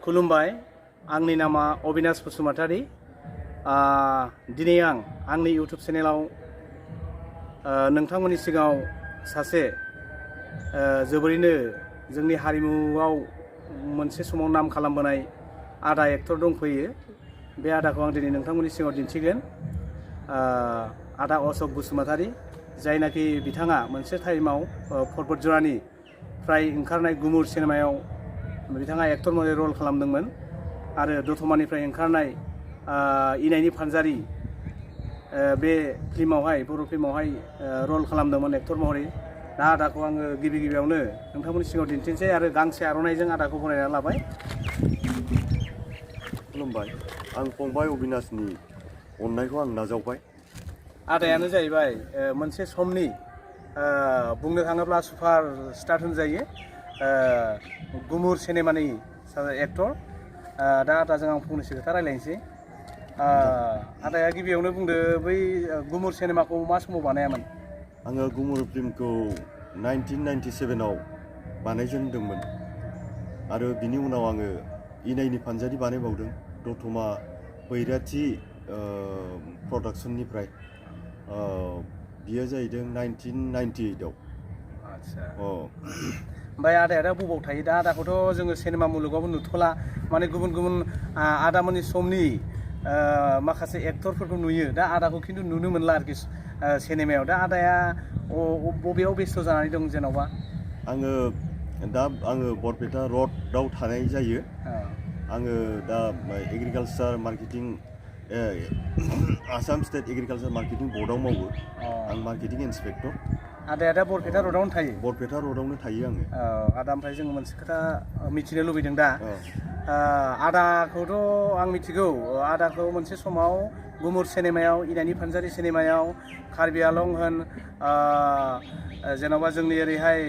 खुलुमबाय आंनि नामा अबिनाश बसुमतारी दिनै आंनि इउट्युब चेनेलाव नोंथांमोननि सिगाङाव सासे जोबोरैनो जोंनि हारिमुआव मोनसे समाव नाम खालामबोनाय आदा एक्टर दंफैयो बे आदाखौ आं दिनै नोंथांमोननि सिगाङाव दिन्थिगोन आदा अशक बसुमतारी जायनाखि बिथाङा मोनसे टाइमाव पर्बतजरानि फ्राय ओंखारनाय गुमुर सिनेमायाव बिथाङा एक्टर महरै रल खालामदोंमोन आरो दतमानिफ्राय ओंखारनाय एनाइनि panjari बे फिल्मावहाय बर' फिल्मावहाय रल खालामदोंमोन एक्टर महरै दा आदाखौ आङो गिबियावनो नोंथांमोननि सिगाङाव दिन्थिनोसै आरो गांसे आर'नाइजों आदाखौ बरायना लाबाय। खुलुमबाय आं फंबाय अबिनाशनि अननायखौ आं नाजावबाय। आदायानो जाहैबाय मोनसे समनि बुंनो थाङोब्ला सुपार स्टार होनजायो गुमुर सिनेमानि एक्टर दा आदाजों आं फंनैसो खोथा रायलायनोसै आदाया गिबियावनो बुंदो बै गुमुर सिनेमाखौ मा समाव बानायामोन? आङो गुमुर फिल्मखौ 1997 आव बानायजेनदोंमोन आरो बिनि उनाव आङो एनाइनि panjari बानायबावदों दतमा बैराथि प्रडाक्शननिफ्राय बियो जाहैदों 1998 आव। आच्छा ओमफ्राय आदाया दा बबाव थायो? दा आदाखौथ' जोङो सिनेमा मुलुगावबो नुथ'ला माने गुबुन आदामोननि समनि माखासे एक्टरफोरखौ नुयो दा आदाखौ खिन्थु नुनो मोनला आरोखि सिनेमायाव दा आदाया बबेयाव बेस्थ' जानानै दं जेन'बा? आङो बरपेटा रडआव थानाय जायो। आङो दा agriculture marketing Assam state agriculture marketing बर्डआव मावो। आं मार्केटिं इन्सपेक्टर। आदाया दा बरपेटा रडआवनो थायो? बरपेटा रडआवनो थायो आङो। आदा ओमफ्राय जों मोनसे खोथा मिथिनो लुबैदों दा आदाखौथ' आं मिथिगौ आदाखौ मोनसे समाव गुमुर सिनेमायाव एनाइनि panjari सिनेमायाव कार्बि आलं होन जेन'बा जोंनि ओरैहाय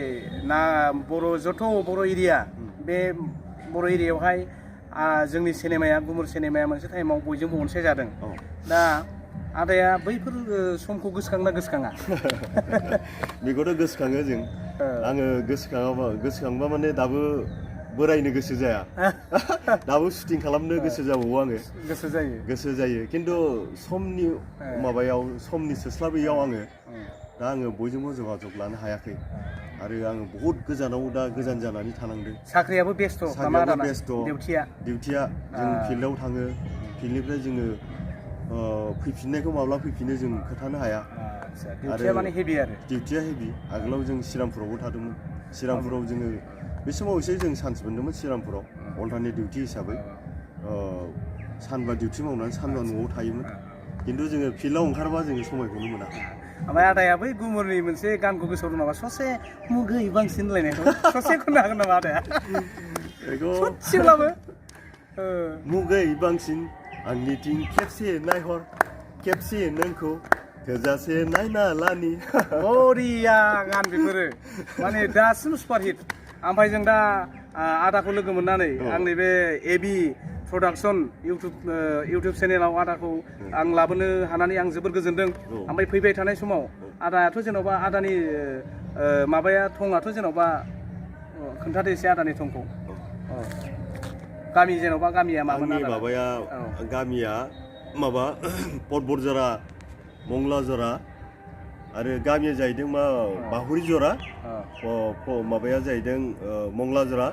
जथ' बर' एरिया बे बर' एरियायावहाय जोंनि सिनेमाया गुमुर सिनेमाया मोनसे टाइमाव बयजोंबो अनसायजादों। दा आदाया बैफोर समखौ गोसोखांना गोसोखाङा? बेखौथ' गोसोखाङो जों। आङो गोसोखांबा माने दाबो बोरायनो गोसो जाया। दाबो शुटिं खालामनो गोसो जाबावो आङो। गोसो जायो खिन्थु समनि समनि सोस्लाबैयाव आङो दा आङो बयजोंबो जगाजग लानो हायाखै आरो आङो बहुद गोजान जानानै थानांदों। साख्रियाबो बेस्थ'। डिउटिया जों फिल्डआव थाङो फिल्डनिफ्राय जोङो फैफिननायखौ माब्ला फैफिनो जों खोन्थानो हाया। डिउटिया माने हेभि आरो डिउटिया हेभि। आगोलाव जों श्रीरामपुरावबो थादोंमोन। श्रीरामपुराव जोङो बे समाव एसे जों चान्स मोन्दोंमोन श्रीरामपुराव अल्टारनेट डिउटि हिसाबै सानबा डिउटि मावनानै सानबा न'आव थायोमोन खिन्थु जोङो फिल्डआव ओंखारबा जोङो समायखौनो मोना। ओमफ्राय आदाया बै गुमुरनि मोनसे गानखौ गोसोआव दं नामा? ससे मुगै बांसिन होनलायनायखौ ससे खननो हागोन नामा आदाया? ससेब्लाबो मुगै बांसिन आंनिथिं खेबसे नायहर खेबसे नोंखौ थोजासे नायना लानि बरिया गान बेफोरो माने दासिम सुपारहिट। ओमफ्राय जों दा आदाखौ लोगो मोननानै आंनि बे एबि प्रडाक्शन इउट्युब चेनेलाव आदाखौ आं लाबोनो हानानै आं जोबोर गोजोनदों। ओमफ्राय फैबाय थानाय समाव आदायाथ' जेन'बा आदानि थङाथ' जेन'बा खोन्थादो एसे आदानि थंखौ। गामिया मामोन? गामिया पर्बतजरा मंगलाजरा आरो गामिया जाहैदों बाहुरिजरा माबाया जाहैदों मंगलाजरा।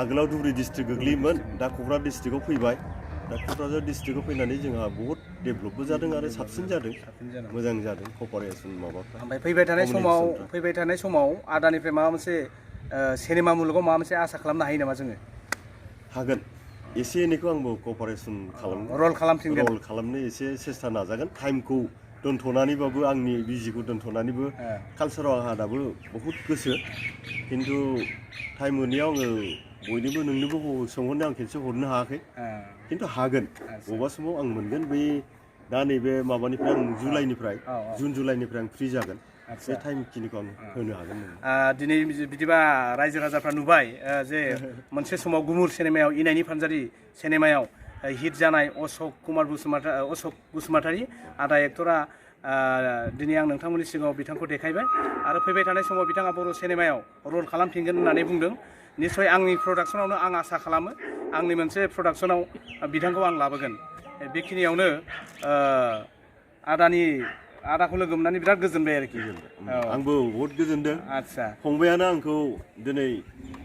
आगोलाव धुबुरी डिस्ट्रिक्ट गोग्लैयोमोन दा क'क्राझार डिस्ट्रिक्टआव फैबाय। दा क'क्राझार डिस्ट्रिक्टआव फैनानै जोंहा बहुत डेभेलपबो जादों आरो साबसिन जादों मोजां जादों कपारेसन माबाफ्रा। ओमफ्य फैबाय थानाय समाव आदानिफ्राय माबा मोनसे सिनेमा मुलुगाव माबा मोनसे आसा खालामनो हायो नामा जोङो? हागोन एसे एनैखौ आंबो कपारेसन रल खालामनो एसे सेस्था नाजागोन। टाइमखौ दोनथ'नानैबाबो आंनि बिजिखौ दोनथ'नानैबो कालसाराव आंहा दाबो बहुद गोसो खिन्थु टाइम मोनैयाव आङो बयनोबो नोंनोबो सोंहरनो आं खेनसे हरनो हायाखै खिन्थु हागोन बबेबा समाव आं मोनगोन। बै दा नैबे माबानिफ्राय आं जुन जुलाइनिफ्राय आं फ्रि जागोन। बे टाइमखिनिखौ आं होनो हागोन। दिनै बिदिबा रायजो राजाफ्रा नुबाय जे मोनसे समाव गुमुर सिनेमायाव एनाइनि panjari सिनेमायाव हिट जानाय अशक बसुमतारी आदा एक्टरा दिनै आं नोंथांमोननि सिगाङाव बिथांखौ देखायबाय आरो फैबाय थानाय समाव बिथाङा बर' सिनेमायाव रल खालामफिनगोन होननानै बुंदों। निश्चय आंनि प्रडाक्शनावनो आं आसा खालामो आंनि मोनसे प्रडाक्सनाव बिथांखौ आं लाबोगोन। बेखिनियावनो आदाखौ लोगो मोननानै बिराद गोजोनबाय आरोखि। आंबो बहुत गोजोनदों। आदसा फंबायानो आंखौ दिनै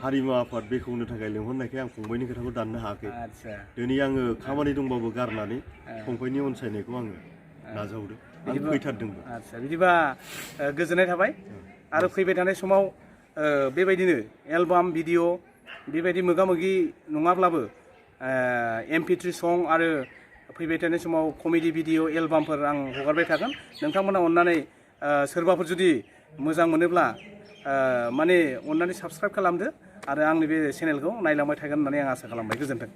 हारिमु आफाद बेखेवनो थाखाय लिंहरनायखाय आं फंबायनि खोथाखौ दाननो हायाखै। आदसा दिनै आङो खामानि दंबाबो गारनानै फंबायनि अनसायनायखौ आङो नाजावदों, आं फैथारदोंबो। आदसा बिदिबा गोजोननाय थाबाय। आरो फैबाय थानाय समाव बेबायदिनो एलबाम भिडिअ बेबायदि मोगा-मोगि नङाब्लाबो MP3 सं आरो फैबाय थानाय समाव कमेडि भिडिअ एलबामफोर आं हगारबाय थागोन। नोंथांमोना अननानै सोरबाफोर जुदि मोजां मोनोब्ला माने अननानै साबस्क्राइब खालामदो आरो आंनि बे चेनेलखौ नायलांबाय थागोन होननानै आं आसा खालामबाय। गोजोन्थों।